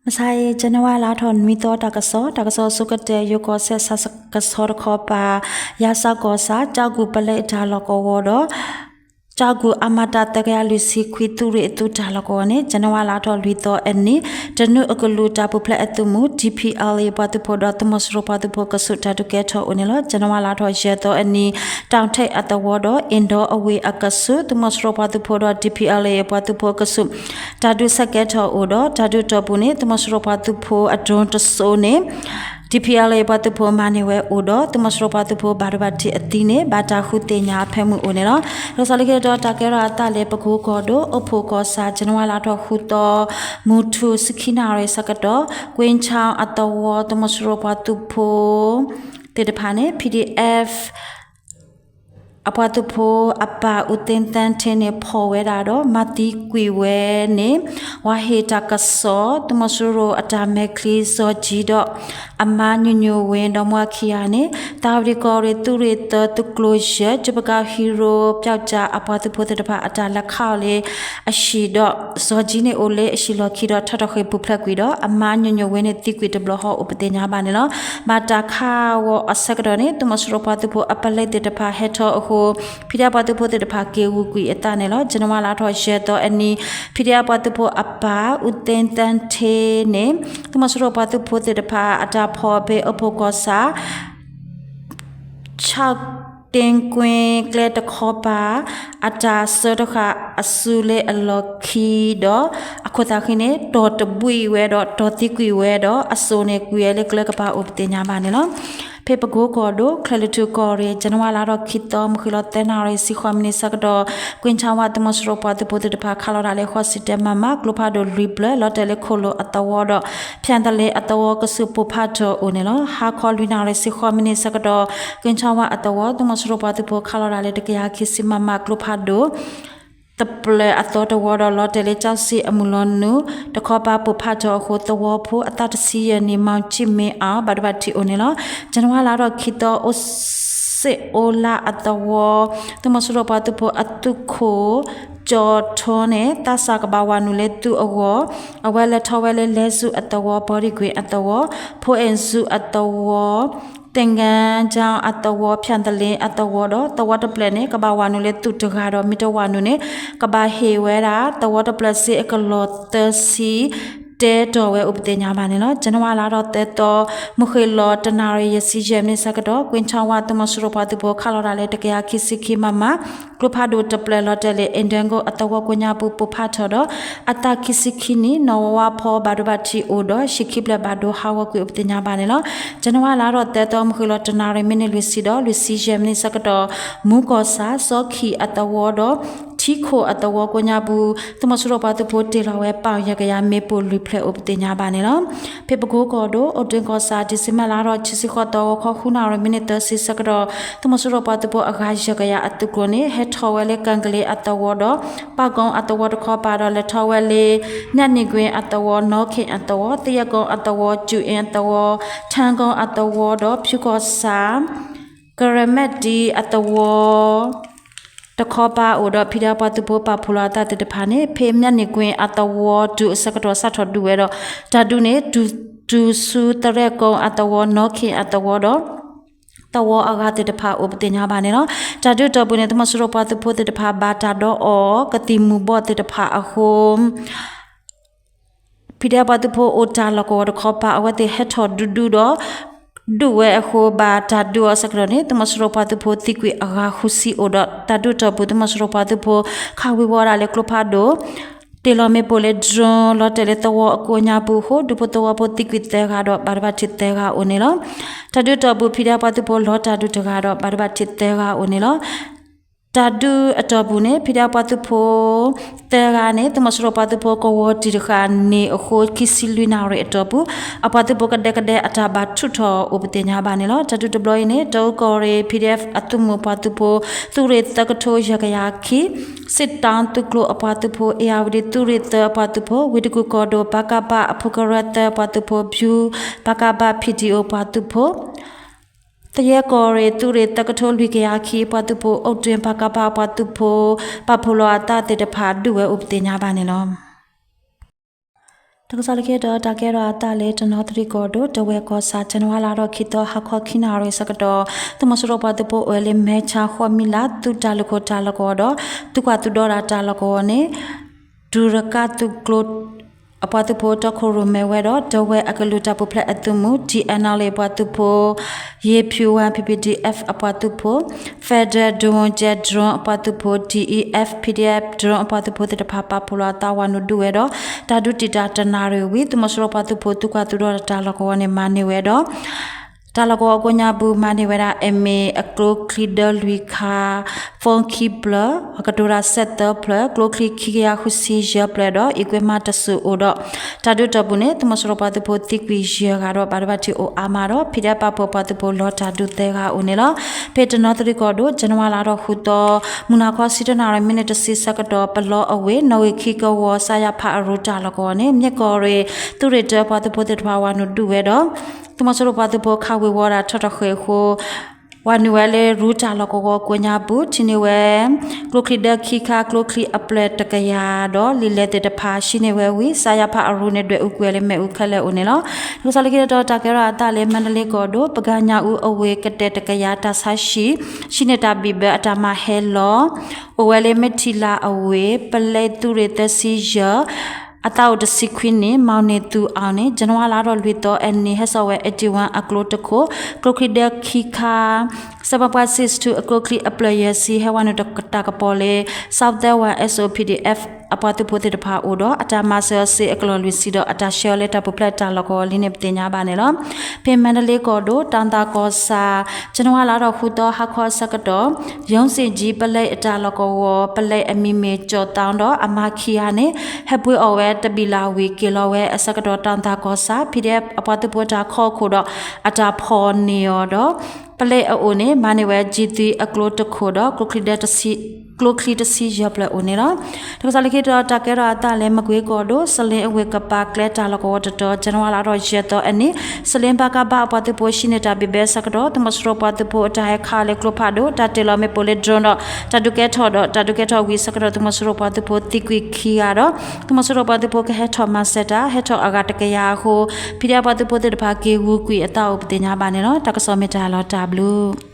မဆါအံၤ ကၠနဝါလါထီၣ်နွံသီတၢ်ကစီၣ်, တၢ်ကစီၣ်အဆိကတၢၢ် ယိၤကီၢ်စဲၣ်ဆၣ်ကဆီတခီပၤ ယါစၢ်ကီၢ်ဆၣ် ကၠၢ်ကူၣ်ပလဲအတၢ်လီၢ်ကဝီၤဒီး ကၠၢ်ကူၣ်အမတၢ်သၢကယၤလွံၢ်ဆံခွံ သုးရ့ၣ်အသုးတၢ်လီၢ်ကဝီၤန့ၣ် ကၠနဝါလါထီၣ်လွံၢ်သီအနံၤ တနွံအကလူးတၢ်ပူၤဖျဲးအသုးမုၢ် ဒံၣ်ဖံးအၣ်လ့ၣ် ပှၤသုးဖိဒီးသုးမီၤစိရိၤပှၤသုးဖိအကဆူး တၢ်ဒုးကဲထီၣ်အိၣ်န့ၣ်လီၤ. ကၠနဝါလါထီၣ်ယဲၢ်သီအနံၤ တၢ်ထဲးအသဝီဒီး အ့ၣ်ဒီအဝ့ၢ်အကဆူး သုးမီၤစိရိၤပှၤသုးဖိဒီး ဒံၣ်ဖံးအၣ်လ့ၣ် ပှၤသုးဖိအကဆူး တၢ်ဒုးဆဲးကဲထီၣ်အိၣ်ဒီး တၢ်ဒုးအတီၢ်ပူၤန့ၣ် သုးမီၤစိရိၤပှၤသုးဖိအဒိတစိန့ၣ် ဒံၣ်ဖံးအၣ်လ့ၣ် ပှၤသုးဖိမၤန့ၢ်ဝဲအိၣ်ဒီး သုးမီၤစိရိၤပှၤသုးဖိဘၣ်ဒိဘၣ်ထံးအသံန့ၣ် ဘၣ်တၢ်ဃုသ့ၣ်ညါအဖၢမုၢ်အိၣ်န့ၣ်လီၤ. လီၤဆီလံက့ၤဒီးတၢ်ကဲထီၣ်အသးလၢပကိကီၢ်ဒိၣ် အိၣ်ဖှိၣ်ကီၢ်ဆၣ် ကၠနဝါလါထီၣ်ဃုသီ မုၢ်ထူၣ်ဆံခံနၣ်ရံၣ်ဆၢကတီၢ် ကွ့ၢ်ဆၣ်အသဝီ သုးမီၤစိရိၤပှၤသုးဖိ သ့ၣ်တဖၣ်န့ၣ် ပီၣ်ဒံၣ်အဲၣ် အပှၤသုးဖိအပၢ် အူသ့သၣ်ထ့န့ၣ် ဖီၣ်ဝဲဒၣ်ဒီး မၤသံကွံာ်ဝဲန့ၣ် ဝၤဟ့ၣ်တၢ်ကစီၣ် သုးမီၤစိရိၤအတၢ်မဲာ်ချံ စီၤကံဒီး အမါညိၣ်ညိၣ်ဝ့ ဒီမါခံဂၤန့ၣ် သၣ်ဝံၤကီၢ်ရ့ၣ် သုးရ့ၣ်သၢ သုးကျိၤယဲၢ် ကၠူပကါဟံရိ ပၠီကၠၣ် အပှၤသုးဖိသ့ၣ်တဖၣ် အတၢ်လဲၤခးအီၤလၢအဟံၣ်ဒီး စီၤကံန့ၣ်အိၣ်လၢအဟံၣ်လီၢ်ခံဒီး ထီၣ်ထီၣ်ဃ့ၢ်ပူၤဖျဲးကွံာ်ဒီး အမါညိၣ်ညိၣ်ဝ့န့ၣ် သံကွံာ်တဘျီဃီအိၣ်ပသ့ၣ်ညါဘၣ်န့ၣ်လီၤ. ဘၣ်တၢ်ခးဂီၤအဆၢကတီၢ်န့ၣ် သုးမီၤစိရိၤပှၤသုးဖိအပလဲသ့ၣ်တဖၣ်ဟဲထီၣ်အဃိ ဖံးဒဲးပှၤသုးဖိသ့ၣ်တဖၣ်က့ၤဂုာ်ကွံာ်အသးန့ၣ်လီၤ. ကၠနဝါလါထီၣ်ယဲၢ်သီအနံၤ ဖံးဒဲးပှၤသုးဖိအပၢ် အူသ့သၣ်ထ့န့ၣ် သုးမီၤစိရိၤပှၤသုးဖိသ့ၣ်တဖၣ် အတၢ်ဖီၣ်ဖဲအိၣ်ဖှိၣ်ကီၢ်ဆၣ် ဆၣ်တ့ၣ်ကွ့ၢ်ကျဲတခီပၤ အတၢ်ဆၢတဃာ်အစုလၢအလီၢ်ခံဒီး အခိၣ်သးဃံန့ၣ် တီၢ်တဘှံးဝဲဒီး တီၢ်သံကွံာ်ဝဲဒီး အစိၣ်န့ၣ်ကွံာ်ဝဲလၢကျဲကပၤအိၣ်ပသ့ၣ်ညါဘၣ်န့ၣ်လီၤ. ဖဲပကိကီၢ်ဒိၣ် ချဲးလွီၢ်ထူၣ်ကီၢ်ရ့ၣ် ကၠနဝါလါထီၣ်ခံသီ မုၢ်ဃ့ၢ်လီၤသၢနၣ်ရံၣ်ဆံဃိးမံးနံးဆၢကတီၢ် ကွ့ၢ်ဆၣ်ဝါ သုးမီၤစိရိၤပှၤသုးဖိသ့ၣ်တဖၣ် ခးလီၤဒၣ်လၢဃိးဆံတၢမမ ကျိဖးဒိၣ်လွံၢ်ဖျၢၣ် လီၤတဲာ်လၢခိၣ်လိာ်အသဝီဒီး ဖၠၣ်သလ့အသဝီကဆူး ပိၢ်ဖးထီၣ်အိၣ်န့ၣ်လီၤ. ဟါခီလွံၢ်နၣ်ရံၣ်ဆံဃိးမံးနံးဆၢကတီၢ် ကွ့ၢ်ဆၣ်ဝါအသဝီ သုးမီၤစိရိၤပှၤသုးဖိခးလီၤဒၣ်လၢတကယၤခံဆံမမ ကျိဖးဒိၣ် တဖျၢၣ်အသီတဝီဒီး လီၤတဲာ်လၢကၠီဆံအမုၢ်လီၤနုာ် တခီပၤပိၢ်ဖးထီၣ်အဃိ သဝီဖိအသးတဆံယဲၢ်နံၣ် မီၣ်ကၠံၣ်မ့အီ ဘၣ်ဒိဘၣ်ထံးအိၣ်န့ၣ်လီၤ. ကၠနဝါလါထီၣ်ခံသီ အိၣ်စ့ၣ်အိၣ်လါအသဝီ သုးမီၤစိရိၤပှၤသုးဖိအသုးခိၣ် ကၠီၣ်ထီန့ၣ် သးစၢ်ကဘၣ်ဝးနုာ်လၢသုးအဂီၢ် အဝဲလဲၤထီၣ်ဝဲလၢလဲၤဆူအသဝီ ပီၣ်ဒံၣ်ကွ့ၢ်အသဝီ ဖိအဲၣ်ဆူအသဝီ သ့ၣ်ငါကၠီအသဝီ ဖၠၣ်သလ့အသဝီဒီး သဝီတဖျၢၣ်န့ၣ် ကဘၣ်ဝးနုာ်လၢသုးတဂၤဒီး မ့ၢ်တဝးနုာ်န့ၣ် ကဘၣ်ဟ့ၣ်ဝဲဒၣ် သဝီတဖျၢၣ်စ့အကလီၢ်သၢဆံ တဲတီၢ်ဝဲအိၣ်ပသ့ၣ်ညါဘၣ်န့ၣ်လီၤ. ကၠနဝါလါထီၣ်သၢသီ မုၢ်ဃ့ၢ်လီၤတနၣ်ရံၣ်ယဲၢ်ဆံယဲၢ်မံးနံးဆၢကတီၢ် ကွ့ၢ်ဆၣ်ဝါသုးမီၤစိရိၤပှၤသုးဖိခးလီၤဒၣ်လၢတကယၤခံဆံခံမမ ကျိဖးဒိၣ်တဖျၢၣ် လီၤတဲာ်လၢ အ့ၣ်ဒၢၣ်ကိၣ်အသဝီကိးညါပူၤ ပိၢ်ဖးထီၣ်ဒီး အသးခံဆံခံနံၣ် နီၢ်ဝါဖီဘၣ်ဒိဘၣ်ထံးအိၣ်ဒီး ဟံၣ်ခံဖျၢၣ်ဘၣ်ဒိဟးဂီၤကွံာ်အိၣ်ပသ့ၣ်ညါဘၣ်န့ၣ်လီၤ. ကၠနဝါလါထီၣ်သၢသီ မုၢ်ဃ့ၢ်လီၤတနၣ်ရံၣ် မံးနံးလွံၢ်ဆံဒီး လွံၢ်ဆံယဲၢ်မံးနံးဆၢကတီၢ် မူၤကီၢ်ဆၣ် စီခံၣ်အသဝီဒီး ထံခိၣ်အသဝီကိးညါပူၤ သုးမီၤစိရိၤပှၤသုးဖိတ့ၢ်လီၤဝဲ ပၣ်ယဲၢ်ကယၤမ့ၣ်ပိၢ်လွံၢ်ဖျၢၣ်အိၣ်ပသ့ၣ်ညါဘၣ်န့ၣ်လီၤ. ဖဲပကိကီၢ်ဒိၣ် အိၣ်တ့ၢ်ကီၢ်ဆၣ် ဒံၣ်စ့ဘၢၣ်လါထီၣ်ခံဆံဃိးသီ ဂီၤခီ ဃုနၣ်ရံၣ် မံးနံးသၢဆံဆၢကတီၢ် သုးမီၤစိရိၤပှၤသုးဖိအဂၤယဲၢ်ကယၤအသုးကျိၤန့ၣ် ဟဲထီၣ်ဝဲလၢကၣ်ကလ့အသဝီဒီး ပၣ်ကိအသဝီတခီပၤဒီး လဲၤထီၣ်ဝဲလၢ မၠၣ်နံၣ်ကွ့ၢ်အသဝီ နီၣ်ခ့ၣ်အသဝီ သယဲၣ်ကိအသဝီ ကူၣ်အ့ၣ်အသဝီ ထၣ်ကိအသဝီဒီး ဖၠူကီၢ်ဆၣ် ကရမဲၣ်တံအသဝီ တခီပၤအိၣ်ဒီး ဖံးဒဲးပှၤသုးဖိပာ်ဖှိၣ်လီၤအသးသ့ၣ်တဖၣ်န့ၣ် ဖဲမၠၣ်နံၣ်ကွ့ၢ်အသဝီတုၤအဆၢကတီၢ် စးထီၣ်ဒုးဝဲဒီး တၢ်ဒုးန့ၣ် တုၤဆူသရဲၣ်ကိအသဝီ နီၣ်ခ့ၣ်အသဝီဒီး သဝီအဂၤသ့ၣ်တဖၣ်အိၣ်ပသ့ၣ်ညါဘၣ်န့ၣ်လီၤ. တၢ်ဒုးအတီၢ်ပူၤန့ၣ် သုးမီၤစိရိၤပှၤသုးဖိသ့ၣ်တဖၣ် ဘၣ်တၢ်ဒီးအီၤ ကသံၣ်မူၤဘှီၣ်သ့ၣ်တဖၣ်အဃိ ဖံးဒဲးပှၤသုးဖိအိၣ်တၢ်လီၢ်ကဝီၤတခီပၤ အဝဲသ့ၣ်ဟဲထီၣ်ဒုးဒုးဒီး ဒုးဝဲအဃိ ဘၣ်တၢ်ဒုးအီၤဆၢကတီၢ်န့ၣ် သုးမီၤစိရိၤပှၤသုးဖိသံကွံာ်အဂၤဃုဆံအိၣ်ဒီး တၢ်ဒုးအတီၢ်ပူၤ သုးမီၤစိရိၤပှၤသုးဖိ ခးဝံၤဝီဒၣ်လၢကျိဖးဒိၣ် တ့ၢ်လီၤမ့ၣ်ပိၢ်လၢ drone လီၤတဲာ်လၢသဝီအကိးညါပူၤအဃိ ဒူဖိသဝီဖိသံကွံာ်သၢဂၤဒီး ဘၣ်ဒိဘၣ်ထံးသၢဂၤအိၣ်န့ၣ်လီၤ. တၢ်ဒုးအတီၢ်ပူၤ ဖံးဒဲးပှၤသုးဖိလီၤတၢ်ဒုးတဂၤဒီး ဘၣ်ဒိဘၣ်ထံးသၢဂၤအိၣ်န့ၣ်လီၤ. တၢ်ဒုးအတီၢ်ပူၤန့ၣ် ဖံးဒဲးပှၤသုးဖိ သၢဂၤန့ၣ် သုးမီၤစိရိၤပှၤသုးဖိကဝီၤတံၢ်တဃာ်န့ၣ်အဃိ ခံဆံလွံၢ်နၣ်ရံၣ်အတီၢ်ပူၤ အပှၤသုးဖိကဒဲကဒဲအတၢ်ဘၣ်ထုးထီၣ်အိၣ်ပသ့ၣ်ညါဘၣ်န့ၣ်လီၤ. တၢ်ဒုးတဘျီအံၤန့ၣ် တအူကီၢ်ရ့ၣ် PDF အသုးမုၢ်ပှၤသုးဖိ သုးရ့ၣ်သၢကထိယဲၢ်ကယၤခံ စစ်တောင်း သုးကျိၤအပှၤသုးဖိ အ့ၣ်ယၣ်ဝတံၣ်သုးရ့ၣ်သၢအပှၤသုးဖိ ဝ့ၢ်တကူၣ်ကီၢ်ဒိၣ် ပကဖ အဖူကရၢသၢအပှၤသုးဖိ ဖြူ ပကဖ PDO ပှၤသုးဖိ သယဲၣ်ကီၢ်ရ့ၣ် သုးရ့ၣ်သၢကထိလွံၢ်ကယၤခံအပှၤသုးဖိ အိၣ်တ့ၢ် ပကဖ အပှၤသုးဖိ ပာ်ဖှိၣ်လီၤအသးသ့ၣ်တဖၣ် ဒုးဝဲအိၣ်ပသ့ၣ်ညါဘၣ်န့ၣ်လီၤ. တၢ်ကစီၣ်လၢခံတတီၤ တၢ်ကဲထီၣ်အသးလၢတနီသရံၣ်ကီၢ်ဒိၣ် တဝဲၢ်ကီၢ်ဆၣ် ကၠနဝါလါထီၣ်ခံသီ ဟါခီခံနၣ်ရံၣ်ဆၢကတီၢ် သုးမီၤစိရိၤပှၤသုးဖိအိၣ်ဝဲလၢမဲဆါဃိးမံလး သုးတၢ်လုၢ်ခိၣ်တၢ်လီၢ်ကဝီၤဒီး သုကွၢ်သုဒီတၢ်လီၢ်ကဝီၤန့ၣ် ဒူရကၣ်သုးကျိၤ အပှၤသုးဖိတီခိၣ်ရိၣ်မဲဝဲဒီး တဝဲၢ်အကလုာ်တၢ်ပူၤဖျဲးအသုးမုၢ် T N L A အပှၤသုးဖိ ယ့ၣ်ဖၠူဝါ P P D F အပှၤသုးဖိ Federal Drone Jet Drone အပှၤသုးဖိ D E F P D F Drone အပှၤသုးဖိသ့ၣ်တဖၣ် ပာ်ဖှိၣ်လီၤအသးဝၤနုာ်ဒုးဝဲဒီး တၢ်ဒုးတံာ်တာ်တနၣ်ရံၣ်ဝံၤ သုးမီၤစိရိၤပှၤသုးဖိ သုကွၢ်သုဒီတၢ်လီၢ်ကဝီၤန့ၣ် မၤန့ၢ်ဝဲဒီး တၢ်လီၢ်ကဝီၤကိးညါပူၤ မၤန့ၢ်ဝဲဒၣ် M A အကျိချံဒၢလွံၢ်ခါ, phone ခံဖျၢၣ်, အကတိၤတၢ်ဆဲးသၢဖျၢၣ်, ကျိချံခံကယၤဃုဆံယဲၢ်ဖျၢၣ်ဒီး equipment တစူၣ်အိၣ်ဒီး တၢ်ဒုးတီၢ်ပူၤန့ၣ် သုးမီၤစိရိၤပှၤသုးဖိသံကွံာ်ယဲၢ်ဂၤဒီး ဘၣ်ဒိဘၣ်ထံးအိၣ်အါမးဒီး P D F ပာ်ဖှိၣ်ပှၤသုးဖိလီၤတၢ်ဒုးသၢဂၤအိၣ်န့ၣ်လီၤ. ဖဲတနီသရံၣ်ကီၢ်ဒိၣ် ကၠနဝါလါထီၣ်ဃုသီ မုၢ်နၤခီဆံတၢနၣ်ရံၣ် မံးနံးတဆံဆၢကတီၢ် ပလီအဝ့ၢ် နီၣ်ဂံၢ်ခံကဝီၤ စါယါဖးအရူတၢ်လီၢ်ကဝီၤန့ၣ် မ့ၢ်ကီၢ်ရ့ၣ် သုးရ့ၣ်တၢပှၤသုးဖိသ့ၣ်တဖၣ် ဝၤနုာ်ဒုးဝဲဒီး သုးမီၤစိရိၤပှၤသုးဖိခးဝ့ၤဝီၤတၢ်ထီၣ်တဃဲၤအဃိ ဝၤနုာ်ဝဲလၢရူတၢ်လီၢ်ကဝီၤကိးညါပူၤ ထံၣ်န့ၢ်ဝဲ ကျိချံဒၢခံခါ ကျိချံအပျဲၢ်တကယၤဒီး လံာ်လဲၢ်သ့ၣ်တဖၣ် ဟံးန့ၢ်ဝဲဝံၤ စါယါဖးအရူန့ၣ် ဒွဲၣ်အူကွံာ်ဝဲလၢမ့ၣ်အူခဲလၢာ်အိၣ်န့ၣ်လီၤ. တၢ်ကစီၣ်လၢခံတတီၤ တၢ်ကဲထီၣ်အသးလၢမါဒလ့ကီၢ်ဒိၣ် ပကါညါအူအဝ့ၢ် ကတဲာ်တကယၤ တၢ်ဆါဟံၣ် ဟံးန့ၢ်တၢ်ဘံၣ်ဘၢအတၢ်မၤဟဲလီၤ အိၣ်ဝဲလၢမ့ၢ်ထံလၢအဝ့ၢ် ပလဲသုးရ့ၣ်သၢဆံယဲၢ် အသးအိၣ်တဆံခွံနံၣ် မီၣ်န့ၢ်သူးအီၤန့ၣ် ကၠနဝါလါထီၣ်လွံၢ်သီအနံၤ ဟဲစိာ်ဝဲ eighty-one အကျိတခိၣ် ကျိချံဒၢခံခါ စဲပပှၢ် six two အကျိချံအပျဲၢ်ယဲၢ်ဆံ ဟဲဝၤနုာ်တၢ်ကပီၤလၢ Southern One S O P D F အပှၤသုးဖိသ့ၣ်တဖၣ်အိၣ်ဒီး အတၢ်မၤစၢၤအီၤစ့အကလီၢ်လွံၢ်ဆံဒီး အတၢ်ဆှၢအီၤလၢတၢ်ပူၤဖျဲးတၢ်လီၢ်ကဝီၤလံန့ၣ် ပသ့ၣ်ညါဘၣ်န့ၣ်လီၤ. ဖဲမါဒလ့ကီၢ်ဒိၣ် တၢ်သးကီၢ်ဆၣ် ကၠနဝါလါထီၣ်ဃုသီ ဟါခီအဆၢကတီၢ် ယိၤစ့ၣ်ကၠံ ပလဲအတၢ်လီၢ်ကဝီၤ ပလဲအမံၤမ့ၢ်ကၠီၣ်သီဒီး အမါခံဂၤန့ၣ် ဟဲပှ့ၤအီၣ်ဝဲတဘံၣ်လၢ်ဝံၤ က့ၤလီၤဝဲအဆၢကတီၢ် တၢ်သးကီၢ်ဆၣ် P D F အပှၤသုးဖိတၢ်ခီခိၣ်ဒီး အတၢ်ဖီၣ်န့ၢ်အီၤဒီး ပလဲအအိၣ်န့ၣ် မၤန့ၢ်ဝဲ G three အကျိတခိၣ်ဒီး ကျိချံတဆံယဲၢ်ဖျၢၣ်အိၣ်န့ၣ်လီၤ. တၢ်ကစီၣ်လၢခံတတီၤ တၢ်ကဲထီၣ်အသးလၢမကွ့ကီၢ်ဒိၣ် စလ့အဝ့ၢ်ကပၤကျဲတၢ်လီၢ်ကဝီၤတတီၤ ကၠနဝါလါထီၣ်ယဲၢ်သီအနံၤ စလ့ဘၣ်ကဘၣ်အပှၤသုးဖိ ဟံးန့ၢ်တၢ်ဘံၣ်ဘၢအဆၢကတီၢ် သုးမီၤစိရိၤပှၤသုးဖိအတၢ်ဟဲခးလၢကျိဖးဒိၣ် တၢ်တ့ၢ်လီၤမ့ၣ်ပိၢ်လၢ drone ဒီး တၢ်ဒုးကဲထီၣ်ဒီး တၢ်ဒုးကဲထီၣ်ဝံၤအဆၢကတီၢ် သုးမီၤစိရိၤပှၤသုးဖိသံကွံာ်ခံဂၤဒီး သုးမီၤစိရိၤပှၤသုးဖိကဟဲထီၣ်မၤစၢၤတၢ် ဟဲထီၣ်အဂၤတကယၤအဃိ ဖံးဒဲးပှၤသုးဖိသ့ၣ်တဖၣ်က့ၤဂုာ်ကွံာ်အသးအိၣ်ပသ့ၣ်ညါဘၣ်န့ၣ်လီၤ. တၢ်ကစီၣ်မ့ၢ်တၢ်လီၤတၢ်ဘျုး